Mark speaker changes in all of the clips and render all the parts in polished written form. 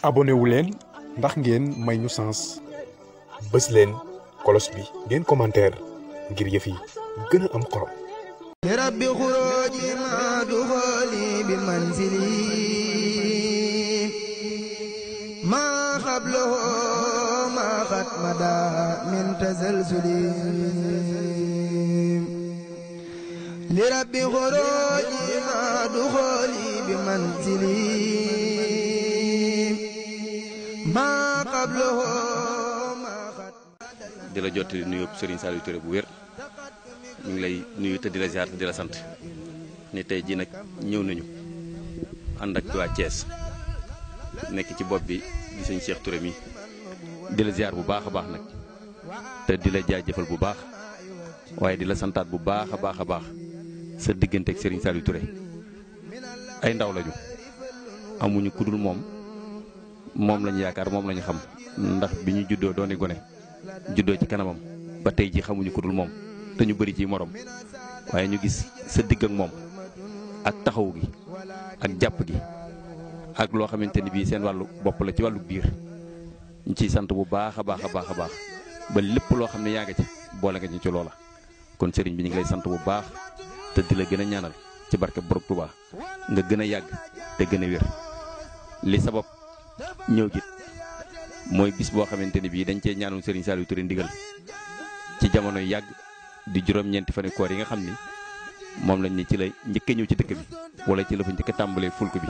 Speaker 1: abonné wu leen ndax ngeen may ñu sens bës leen kolos bi ngeen commentaire ngir yëf yi gën a am xorom.
Speaker 2: rabbi xuruji ma duxoli bi manzili ma xablahu ma xat mada min tazalzuli li rabbi xuruji ma duxoli bi manzili ma xablahu ma xat
Speaker 3: di la jottali nuyoo Serigne Saliou Touré bu wér ñu ngi lay nuyu te di la ziar te di la sant ni tey jii nag ñëw nañu ànd ak waa Thiès nekk ci bopp bi di sëñ Cheikh Touré mi di la ziar bu baax a baax nag te di la jaajëfal bu baax waaye di la santaat bu baax a baax sa diggante ak Serigne Saliou Touré ay ndaw lañu amuñu kudul moom lañu yaakaar moom lañu xam ndax bi ñu juddoo dooni gone juddoo ci kanamam ba tey ji xamuñu kudul moom te ñu bëri ci morom waaye ñu gis sa digg ak moom ak taxaw gi ak jàpp gi ak loo xamante ni bii seen wàllu bopp la ci wàllu biir ñu ciy sant bu baax a baax ba lépp loo xam ne yaa nga ci boole nga ñu ci loola. kon sëriñ bi ñu ngi lay sant bu baax te di la gën a ñaanal ci barke Borom Touba nga gën a yàgg te gën a wér li sabab ñëw gi mooy bis boo xamante ni bii dañ cee ñaanul Serigne Saliou Touré ndigal ci jamono yàgg. di juróom-ñeenti fani koor yi nga xam ni moom lañ ni ci la njëkk a ñëw ci dëkk bi wala ci la fa njëkk a tàmbalee fulk bi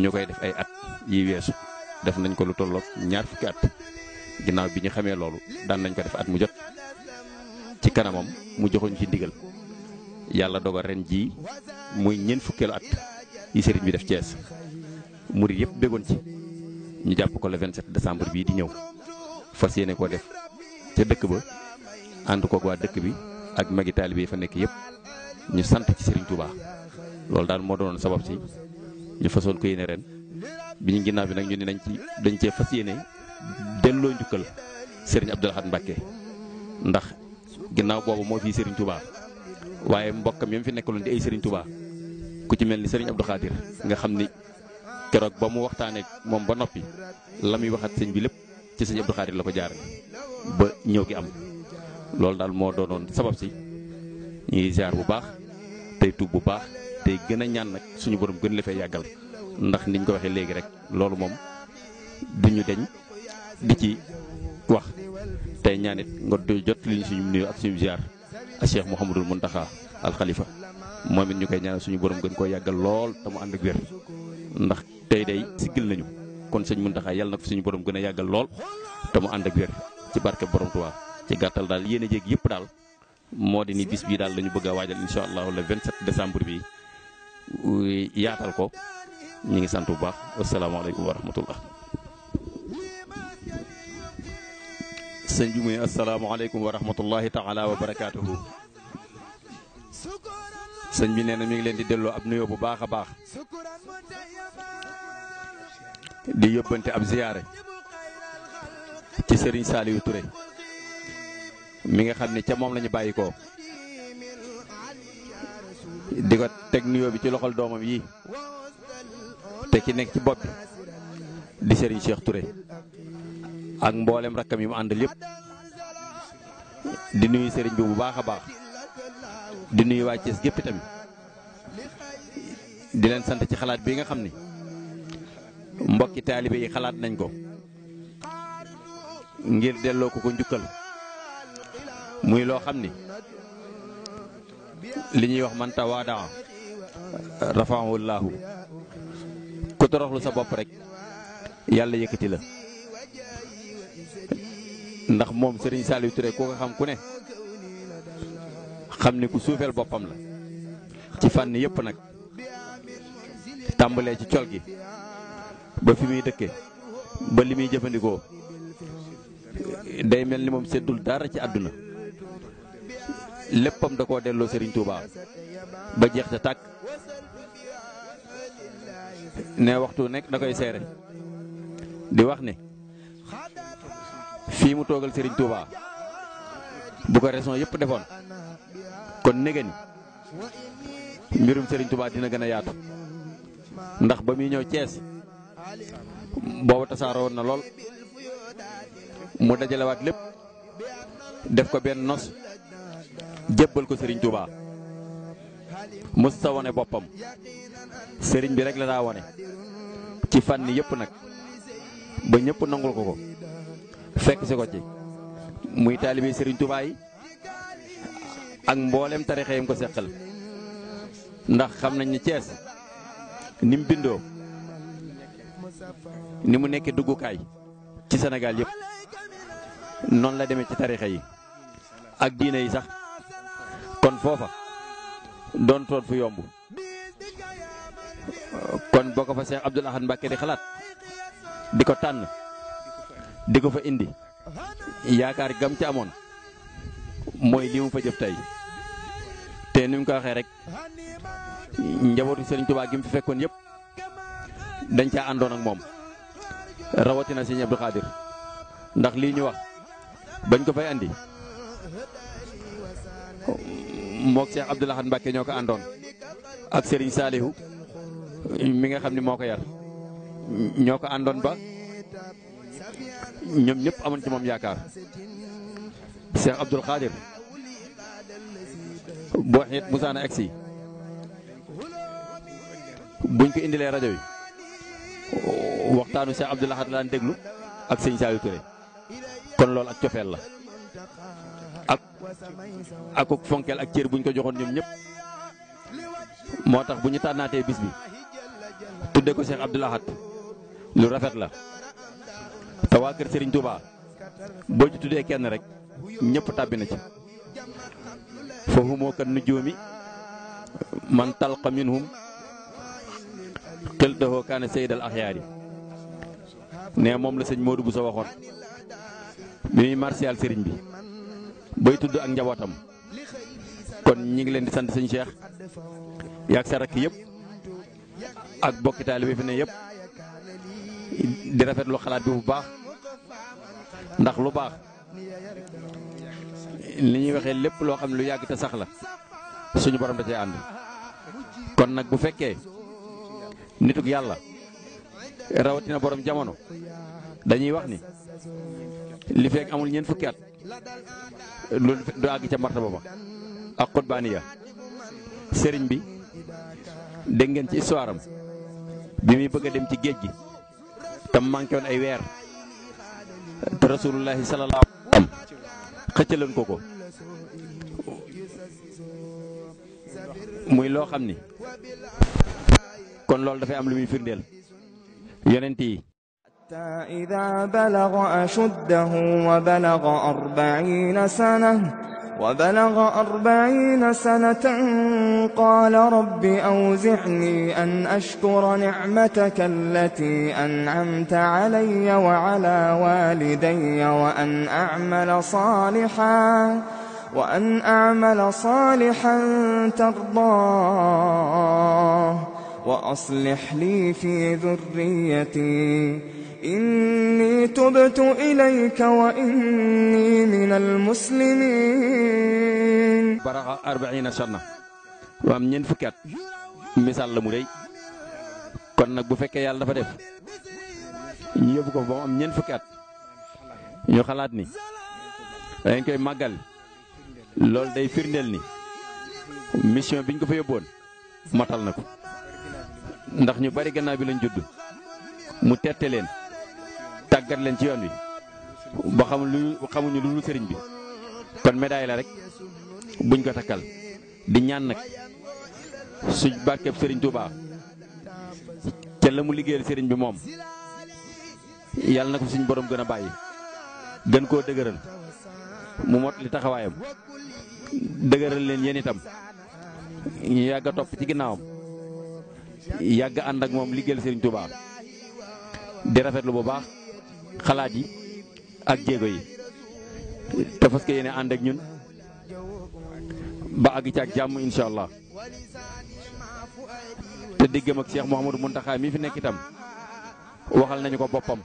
Speaker 3: ñu koy def ay at yi weesu def nañ ko lu tolloog ñaar fukki at ginnaaw bi ñu xamee loolu daan nañ ko def at mu jot ci kanamam mu joxuñ ci ndigal yàlla dogal ren jii muy ñeent fukkeelu at yi sëriñ bi def Thiès murid yëpp béggoon ci ñu jàpp ko le 27 décembre bii di ñëw fas yéene koo def ca dëkk ba ànd koog waa dëkk bi ak magi taalibe yi fa nekk yëpp ñu sant ci Serigne Touba loolu daal moo doonoon sabab si ñu fasoon ko yéene ren bi ñu ginnaaw bi nag ñu ne dañ cee fas yéene delloo njukkal Serigne Abdou Lahad Mbacké ndax ginnaaw boobu moo fii Serigne Touba waaye mbokkam yam fi nekkaloon di ay Serigne Touba ku ci mel ni Serigne Abdou Khadir nga xam ni keroog ba mu waxtaanee moom ba noppi la muy waxat sëñ bi lépp ci sëñ Abdou Khadir la ko jaarale ba ñëw gi am. loolu daal moo doonoon sabab si ñuy ziar bu baax tey tuub bu baax tey gën a ñaan nag suñu borom gën la fay yàggal ndax niñ ko waxee léegi rek loolu moom duñu deñ di ci wax tey ñaanit nga doy jot liñ suñu nuyu ak suñu ziar ak Cheikh Mouhamadul Mountakha al Khalifa moom it ñu koy ñaanal suñu borom gën koo yàggal lool te mu ànd ak wér ndax tey day siggil nañu kon sëñ Mountakha yàlla na ko suñu borom gën a yàggal lool te mu ànd ak wér ci barke borom Tuubaa ci gàttal daal yéen a jéeg yëpp daal moo di ni bis bii daal lañu bëgg a waajal incha allah le 27 décembre bi yaatal ko ñu ngi sant bu baax asalaamaaleykum wa rahmatullah. sëñ bi muy asalaamaaleykum wa rahmatullahi taala wa barakaatuhu. sëñ bi nee na mi ngi leen di delloo ab nuyoo bu baax a baax di yóbbante ab ziyaare ci Serigne Saliou Touré. mi nga xam ne ca moom la ñu bàyyi ko di ko teg nuyoo bi ci loxol doomam yi te ki nekk ci bopp bi di Serigne Cheikh Touré ak mboolem rakkam yi mu àndal yëpp di nuyu Serigne bi bu baax a baax di nuyu waa Thiès gépp tamit di leen sant ci xalaat bi nga xam ni mbokki taalibe yi xalaat nañ ko ngir delloo ko njukkal. muy loo xam ni li ñuy wax man tawaadaa rafaahu llaahu ku toroxlu sa bopp rek yàlla yëkkati la ndax moom Serigne Saliou Touré ku ko xam ku ne xam ni ku suufeel boppam la ci fànn yëpp nag tàmbalee ci col gi ba fi muy dëkke ba li muy jëfandikoo day mel ni moom seddul dara ci àdduna léppam da koo delloo Serigne Touba ba jeex ca tàkk ne waxtu nekk da koy seere di wax ne fii mu toogal Serigne Touba bu ko raison yëpp defoon kon nege ni mbirum Serigne Touba dina gën a yaatu ndax ba muy ñëw Thiès booba tasaaroo na lool mu dajalewaat lépp def ko benn nos jébbal ko Serigne Touba mos sa wone boppam sëriñ bi rek la daa wone ci fànn yëpp nag ba ñëpp nangul ko fekk si ko ci muy taalibe Serigne Touba yi ak mboolem tarixa yam ko seqal ndax xam nañ ni Thiès ni mu bindoo ni mu nekkee duggukaay ci Sénégal yëpp noonu la demee ci tarixa yi ak diine yi sax kon foofa doon toon fu yomb kon boo ko fa Cheikh Abdoul Ahad Mbacké di xalaat di ko tànn di ko fa indi yaakaar gam ci amoon mooy li mu fa jëf tey te ni mu ko waxee rek njabootu Serigne Touba gi mu fi fekkoon yëpp dañ caa àndoon ak moom rawatina Serigne Abdou Khadir ndax lii ñu wax bañ ko fay andi mook Cheikh Abdoul Ahad Mbacké ñoo ko àndoon ak Serigne Salihu mi nga xam ni moo ko yar ñoo ko àndoon ba ñoom ñëpp amoon ci moom yaakaar Cheikh Abdoul Khadir boo xeet musaana egsi buñ ko indilee rajo yi waxtaanu Cheikh Abdoul Ahad la daan déglu ak sëñ Saliou Touré kon loolu ak cofeel la ak fonkeel ak cër buñ ko joxoon ñoom ñëpp moo tax bu ñu tànnaatee bis bi tudde ko Cheikh Abdoul Ahad lu rafet la te waa kër Serigne Touba boo ci tuddee kenn rek ñëpp tàbbi na ci foofu moo kan nujuumi man talqa minhum xiltahu kaana sayyidal axyaari ne moom la sëñ Modou Bousso waxoon bi muy martial Serigne bi bay tudd ak njabootam kon ñi ngi leen di sant sëñ Cheikh yaag sa rakk yëpp ak bokki taalibe bi fi ne yëpp di rafetlu xalaat bi bu baax ndax lu baax li ñuy waxee lépp loo xam ne lu yàgg te sax la suñu borom da cee ànd kon nag bu fekkee nitug yàlla rawatina borom jamono dañuy wax ni li fekk amul ñeent fukki at loolu du àgg ca martaba ba ak xutbaaniya sëriñ bi dégg ngeen ci histoire am bi muy bëgg a dem ci géej gi tam manqué woon ay weer te rasulullahi sallallahu alayhi wa sallam xëccaloon ko muy loo xam ni kon loolu dafay am lu muy firndeel yonent yi
Speaker 4: إذا بلغ أشده وبلغ 40 سنة قال رب أوزعني أن أشكر نعمتك التي أنعمت علي وعلى والدي وأن أعمل صالحا ترضاه وأصلح لي في ذريتي إني تبت إليك وإني من المسلمين.
Speaker 3: baraxa 40 sanna wa am ñeent fukki at misaal la mu rëy kon nag bu fekkee yàlla dafa def ñu yóbbu ko ba mu am ñeent fukki at ñu xalaat ni dañ koy màggal loolu day firndeel ni mission biñ ko fa yóbboon matal na ko ndax ñu bari gannaaw bi lañ judd mu tette leen tàggat leen ci yoon wi ba xamuñu lu sëriñ bi kon médaille la rek buñ ko takkal di ñaan nag suñ barkeb sëriñ Touba ca la mu liggéeyal sëriñ bi moom yàlla na ko suñ borom gën a bàyyi gën koo dëgëral mu mot li taxawaayam dëgëral leen yéen itam ñu yàgg a topp ci ginnaawam yàgg ànd ak moom liggéeyal sëriñ Touba di rafetlu bu baax xalaat yi ak jéego yi te fas yéene ànd ak ñun ba àgg ci ak jàmm incha allah te diggam ak Cheikh Mouhamadou Mountakha mi fi nekk itam waxal nañu ko boppam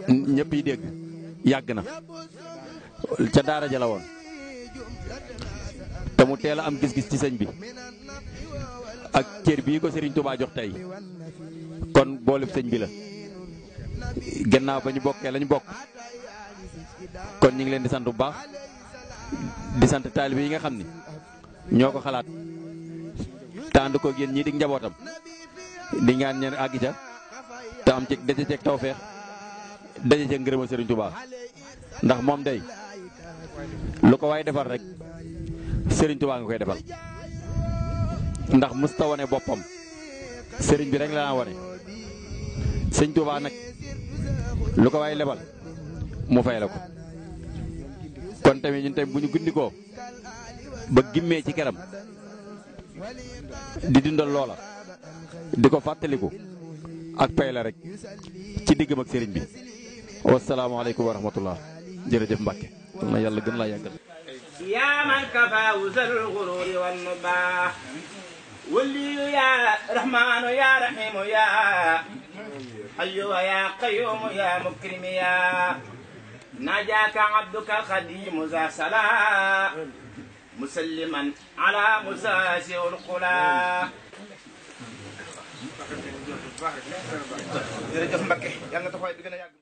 Speaker 3: ñëpp yi dégg yàgg na ca daara ja la woon te mu teel a am gis-gis ci sëñ bi ak cër bii ko Serigne Touba jox tey kon booleb sëñ bi la gannaaw ba ñu bokkee lañu bokk kon ñu ngi leen di sant bu baax di sant taalibe yi nga xam ni ñoo ko xalaat tànd ko yéen ñii di njabootam di ñaan ñeen àgg ca te am ci daje ceeg tawfeex daje ceeg ngërëmal Sëriñ Tuubaa ndax moom day lu ko waay defal rek Sëriñ Tuubaa nga koy defal ndax musta wane boppam sëriñ bi rek la naa wane Sëriñ Tuubaa nag lu ko waay lebal mu fay la ko kon tamit ñun tamit bu ñu gindikoo ba gimmee ci keram di dundal loola di ko fàttaliku ak pay la rek ci diggam ak sëriñ bi wasalaamaaleykum wa rahmatullah jërëjëf Mbàkke na yàlla gën laa yàggal
Speaker 5: yaa man kafaahu zal gururi wan mubaax waliyu yaa rahmaanu yaa rahiimu yaa ayyuha yaa qayyuumu yaa mukrimi yaa najaaka abduka alxadiimu za salaa musalliman ala musaasi ulqulaa jërëjëf Mbakke yàlla na taxawaay bi gën a yàgg